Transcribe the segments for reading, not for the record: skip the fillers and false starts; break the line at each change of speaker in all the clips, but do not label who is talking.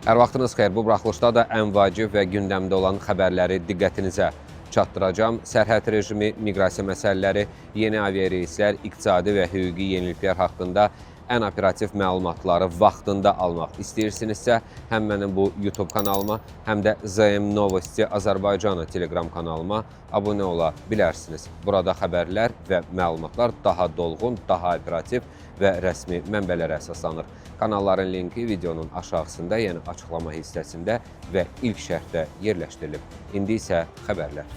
Hər vaxtınız xeyir. Bu buraxılışda da ən vacib və gündəmdə olan xəbərləri diqqətinizə çatdıracağam. Sərhəd rejimi, miqrasiya məsələləri, yeni aviareyslər, iqtisadi və hüquqi yeniliklər haqqında ən operativ məlumatları vaxtında almaq istəyirsinizsə, həm mənim bu YouTube kanalıma, həm də ZM Novosti Azərbaycana Telegram kanalıma abunə ola bilərsiniz. Burada xəbərlər və məlumatlar daha dolğun, daha operativ və rəsmi mənbələrə əsaslanır. Kanalların linki videonun aşağısında, yəni açıqlama hissəsində və ilk şərhdə yerləşdirilib. İndi isə xəbərlər.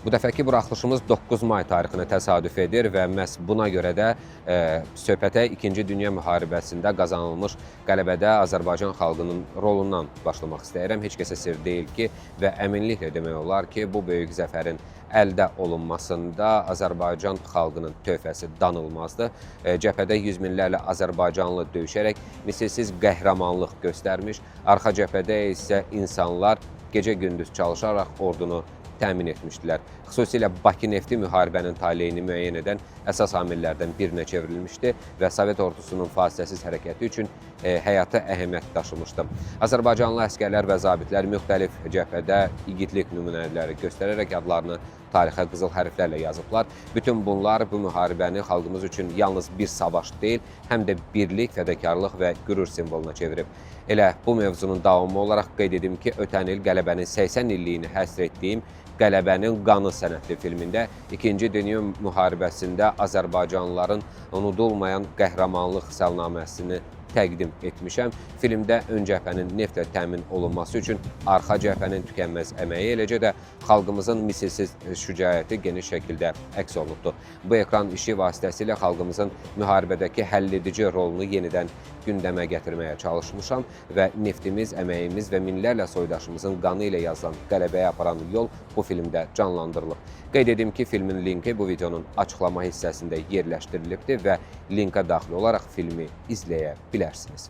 Bu dəfəki buraxılışımız 9 may tarixinə təsadüf edir və məhz buna görə də söhbətə İkinci Dünya müharibəsində qazanılmış qələbədə Azərbaycan xalqının rolundan başlamaq istəyirəm. Heç kəsə sir deyil ki, və əminliklə demək olar ki, bu böyük zəfərin əldə olunmasında Azərbaycan xalqının töhfəsi danılmazdır. Cəbhədə yüz minlərlə azərbaycanlı döyüşərək misilsiz qəhrəmanlıq göstərmiş, arxa cəbhədə isə insanlar gecə-gündüz çalışaraq ordunu təmin etmişdilər. Xüsusilə Bakı nefti müharibənin taleyini müəyyən edən əsas amillərdən birinə çevrilmişdi və Sovet ordusunun fasiləsiz hərəkəti üçün həyata əhəmiyyət daşımışdı. Azərbaycanlı əsgərlər və zabitlər müxtəlif cəbhədə igidlik nümunələri göstərərək adlarını tarixə qızıl hərflərlə yazıblar. Bütün bunlar bu müharibəni xalqımız üçün yalnız bir savaş deyil, həm də birlik, fədakarlıq və qürur simvoluna çevirib. Elə bu mövzunun davamı olaraq qeyd edim ki, ötən il qələbənin 80 illiyini həsr etdiyim Qələbənin Qanı sənədli filmində İkinci Dünya müharibəsində Azərbaycanlıların unudulmayan qəhrəmanlıq səlnaməsini təqdim etmişəm. Filmdə ön cəbhənin neftlə təmin olunması üçün arxa cəbhənin tükənməz əməyi, eləcə də xalqımızın misilsiz şücaəti geniş şəkildə əks olunubdur. Bu ekran işi vasitəsilə xalqımızın müharibədəki həlledici rolunu yenidən gündəmə gətirməyə çalışmışam və neftimiz, əməyimiz və minlərlə soydaşımızın qanı ilə yazılan qələbəyə aparan yol bu filmdə canlandırılıb. Qeyd edim ki, filmin linki bu videonun açıqlama hissəsində yerləşdirilibdir və linka daxil olaraq filmi izləyə bilərsiniz.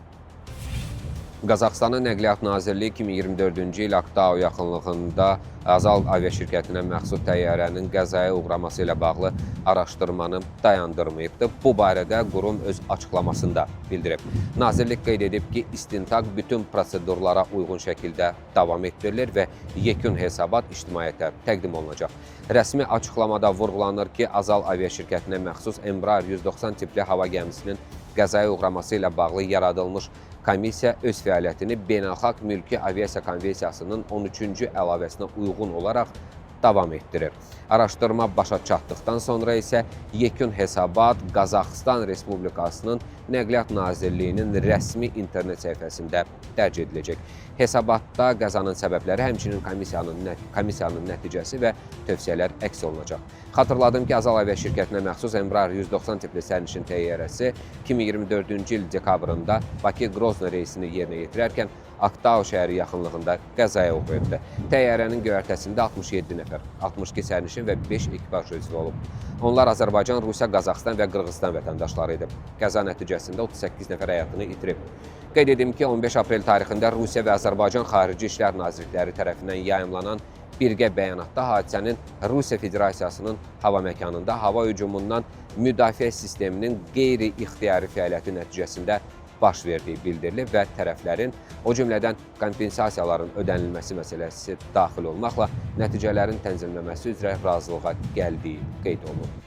Qazaxıstanın Nəqliyyat Nazirliyi 2024-cü il Aktau yaxınlığında Azal aviaşirkətinə məxsus təyyarənin qəzaya uğraması ilə bağlı araşdırmanı dayandırmayıbdır. Bu barədə qurum öz açıqlamasında bildirib. Nazirlik qeyd edib ki, istintaq bütün prosedurlara uyğun şəkildə davam etdirilir və yekun hesabat ictimaiyyətə təqdim olunacaq. Rəsmi açıqlamada vurğulanır ki, Azal aviaşirkətinə məxsus Embraer 190 tipli hava gəmisinin qəzaya uğraması ilə bağlı yaradılmış komissiya öz fəaliyyətini Beynəlxalq Mülki Aviasiya Konvensiyasının 13-cü əlavəsinə uyğun olaraq davam etdirir. Araşdırma başa çatdıqdan sonra isə yekun hesabat Qazaxıstan Respublikasının Nəqliyyat Nazirliyinin rəsmi internet səhifəsində dərc ediləcək. Hesabatda qəzanın səbəbləri, həmçinin komissiyanın nəticəsi və tövsiyələr əks olunacaq. Xatırladım ki, Azal aviaşirkətinə məxsus Embraer 190 tipli sərnişin təyyarəsi 2024-cü il dekabrında Bakı-Grozny reysini yerinə yetirərkən Aktau şəhəri yaxınlığında qəzaya uğrayıbdı. Təyyarənin göyərtəsində 67 nəfər, 62 sərnişin və 5 ekipaj üzvü olub. Onlar Azərbaycan, Rusiya, Qazaxıstan və Qırğızistan vətəndaşları idi. Qəza nəticəsində 38 nəfər həyatını itirib. Qeyd edim ki, 15 aprel tarixində Rusiya və Azərbaycan Xarici İşlər Nazirlikləri tərəfindən yayımlanan birgə bəyanatda hadisənin Rusiya Federasiyasının hava məkanında hava hücumundan müdafiə sisteminin qeyri-ixtiyari fəaliyyəti nəticəsində baş verdiyi bildirilib və tərəflərin, o cümlədən kompensasiyaların ödənilməsi məsələsi daxil olmaqla nəticələrin tənzimləməsi üzrə razılığa gəldiyi qeyd olunub.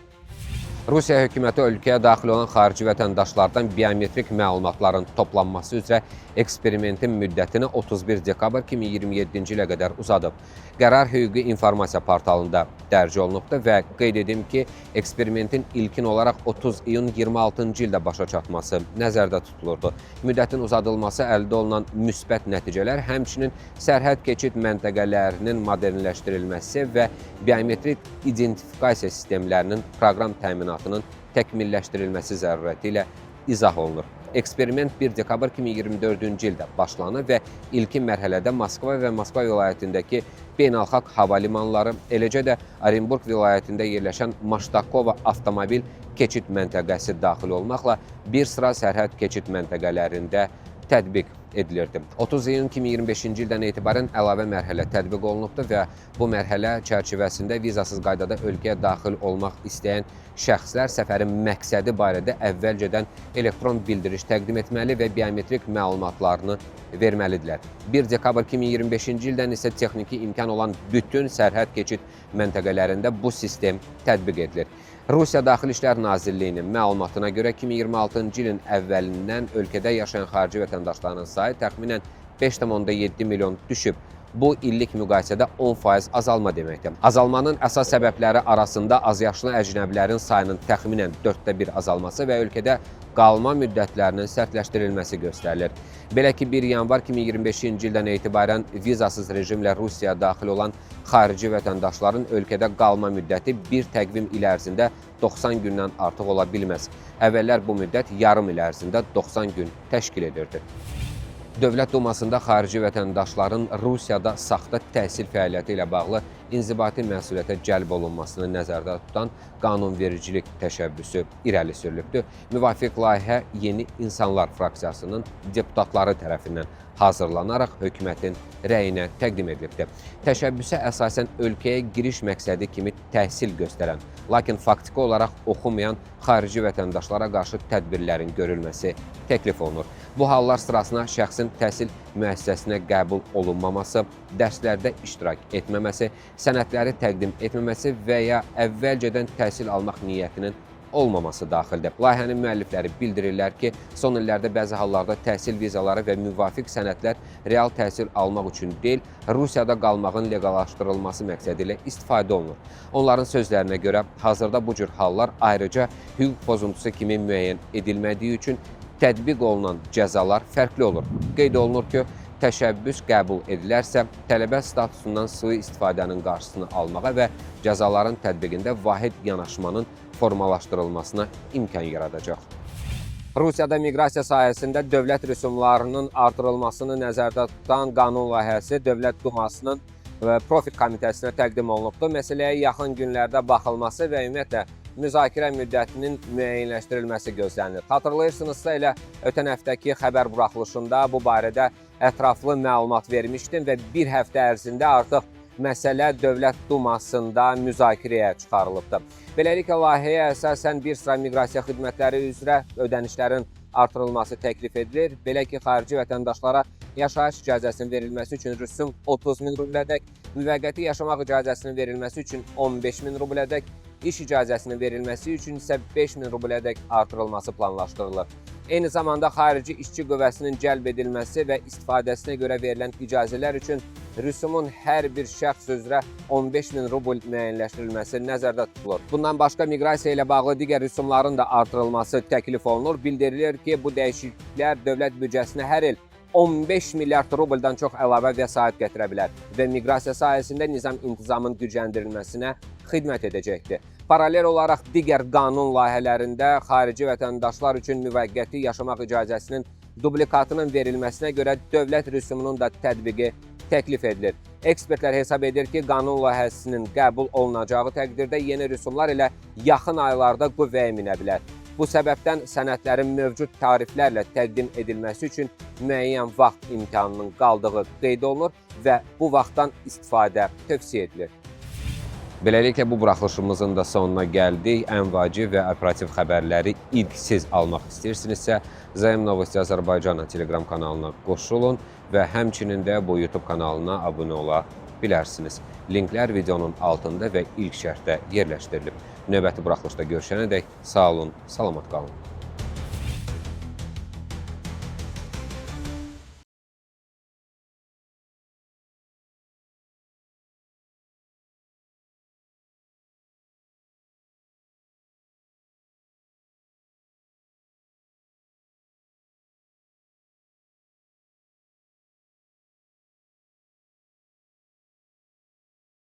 Rusiya hökuməti ölkəyə daxil olan xarici vətəndaşlardan biometrik məlumatların toplanması üzrə eksperimentin müddətini 31 dekabr 2027-ci ilə qədər uzadıb. Qərar hüquqi informasiya portalında dərc olunubdur və qeyd edim ki, eksperimentin ilkin olaraq 30 iyun 26-cı ildə başa çatması nəzərdə tutulurdu. Müddətin uzadılması əldə olunan müsbət nəticələr, həmçinin sərhəd keçid məntəqələrinin modernləşdirilməsi və biometrik identifikasiya sistemlərinin proqram təminatının təkmilləşdirilməsi zərurəti ilə izah olunur. Eksperiment 1 dekabr 2024-cü ildə başlanıb və ilkin mərhələdə Moskva və Moskva vilayətindəki beynəlxalq hava limanları, eləcə də Orenburq vilayətində yerləşən Maştakova avtomobil keçid məntəqəsi daxil olmaqla bir sıra sərhəd keçid məntəqələrində tətbiq edilirdi. 30 iyun 2025-ci ildən etibarən əlavə mərhələ tətbiq olunubdur və bu mərhələ çərçivəsində vizasız qaydada ölkəyə daxil olmaq istəyən şəxslər səfərin məqsədi barədə əvvəlcədən elektron bildiriş təqdim etməli və biometrik məlumatlarını verməlidirlər. 1 dekabr 2025-ci ildən isə texniki imkan olan bütün sərhəd keçid məntəqələrində bu sistem tətbiq edilir. Rusiya Daxili İşlər Nazirliyinin məlumatına görə 2026-cı ilin əvvəlindən ölkədə yaşayan xarici vətəndaşlarının sayı təxminən 5,7 milyon düşüb. Bu illik müqayisədə 10% azalma deməkdir. Azalmanın əsas səbəbləri arasında azyaşlı əcnəbilərin sayının təxminən 1/4 azalması və ölkədə qalma müddətlərinin sərtləşdirilməsi göstərilir. Belə ki, 1 yanvar 2025-ci ildən etibarən vizasız rejimlə Rusiyaya daxil olan xarici vətəndaşların ölkədə qalma müddəti bir təqvim il ərzində 90 gündən artıq ola bilməz. Əvvəllər bu müddət yarım il ərzində 90 gün təşkil edirdi. Dövlət Dumasında xarici vətəndaşların Rusiyada saxta təhsil fəaliyyəti ilə bağlı inzibati məsuliyyətə cəlb olunmasını nəzərdə tutan qanunvericilik təşəbbüsü irəli sürülübdür. Müvafiq layihə Yeni İnsanlar fraksiyasının deputatları tərəfindən hazırlanaraq hökumətin rəyinə təqdim edilibdir. Təşəbbüsə əsasən ölkəyə giriş məqsədi kimi təhsil göstərən, lakin faktiki olaraq oxumayan xarici vətəndaşlara qarşı tədbirlərin görülməsi təklif olunur. Bu hallar sırasına şəxsin təhsil müəssisəsinə qəbul olunmaması, dərslərdə iştirak etməməsi, sənədləri təqdim etməməsi və ya əvvəlcədən təhsil almaq niyyətinin olmaması daxildir. Layihənin müəllifləri bildirirlər ki, son illərdə bəzi hallarda təhsil vizaları və müvafiq sənədlər real təhsil almaq üçün deyil, Rusiyada qalmağın leqallaşdırılması məqsədi ilə istifadə olunur. Onların sözlərinə görə hazırda bu cür hallar ayrıca hüquq pozuntusu kimi müəyyən edilmədiyi üçün tətbiq olunan cəzalar fərqli olur. Qeyd olunur ki, təşəbbüs qəbul edilərsə, tələbə statusundan sui-istifadənin qarşısını almağa və cəzaların tətbiqində vahid yanaşmanın formalaşdırılmasına imkan yaradacaq. Rusiyada miqrasiya sahəsində dövlət rüsumlarının artırılmasını nəzərdə tutan qanun layihəsi Dövlət Dumasının və Profil Komitəsinə təqdim olunubdur. Məsələyə yaxın günlərdə baxılması və ümumiyyətlə müzakirə müddətinin müəyyənləşdirilməsi gözlənilir. Xatırlayırsınızsa elə ötən həftəki xəbər buraxılışında bu barədə ətraflı məlumat vermişdim və bir həftə ərzində artıq məsələ Dövlət Dumasında müzakirəyə çıxarılıbdır. Beləliklə, layihəyə əsasən bir sıra miqrasiya xidmətləri üzrə ödənişlərin artırılması təklif edilir. Belə ki, xarici vətəndaşlara yaşayış icazəsinin verilməsi üçün rüsum 30 min rublədək, müvəqqəti yaşamaq icazəsinin verilməsi üçün 15 min rublədək, iş icazəsinin verilməsi üçün isə 5 min rublədək artırılması planlaşdırılır. Eyni zamanda xarici işçi qüvvəsinin cəlb edilməsi və istifadəsinə görə verilən icazələr üçün rüsumun hər bir şəxs üzrə 15 min rubl müəyyənləşdirilməsi nəzərdə tutulur. Bundan başqa miqrasiya ilə bağlı digər rüsumların da artırılması təklif olunur. Bildirilir ki, bu dəyişikliklər dövlət büdcəsinə hər il 15 milyard rubldan çox əlavə vəsait gətirə bilər və miqrasiya sahəsində nizam-intizamın gücləndirilməsinə xidmət edəcəkdir. Paralel olaraq digər qanun layihələrində xarici vətəndaşlar üçün müvəqqəti yaşamaq icazəsinin dublikatının verilməsinə görə dövlət rüsumunun da tətbiqi təklif edilir. Ekspertlər hesab edir ki, qanun layihəsinin qəbul olunacağı təqdirdə yeni rüsumlar ilə yaxın aylarda qüvvəyə minə bilər. Bu səbəbdən sənədlərin mövcud tariflərlə təqdim edilməsi üçün müəyyən vaxt imkanının qaldığı qeyd olunur və bu vaxtdan istifadə tövsiyə edilir. Beləliklə bu buraxılışımızın da sonuna gəldik. Ən vacib və operativ xəbərləri ilk siz almaq istəyirsinizsə, ZM Novosti Azərbaycan Telegram kanalına qoşulun və həmçinin də bu YouTube kanalına abunə ola bilərsiniz. Linklər videonun altında və ilk şərhdə yerləşdirilib. Növbəti buraxılışda görüşənədək sağ olun, salamat qalın.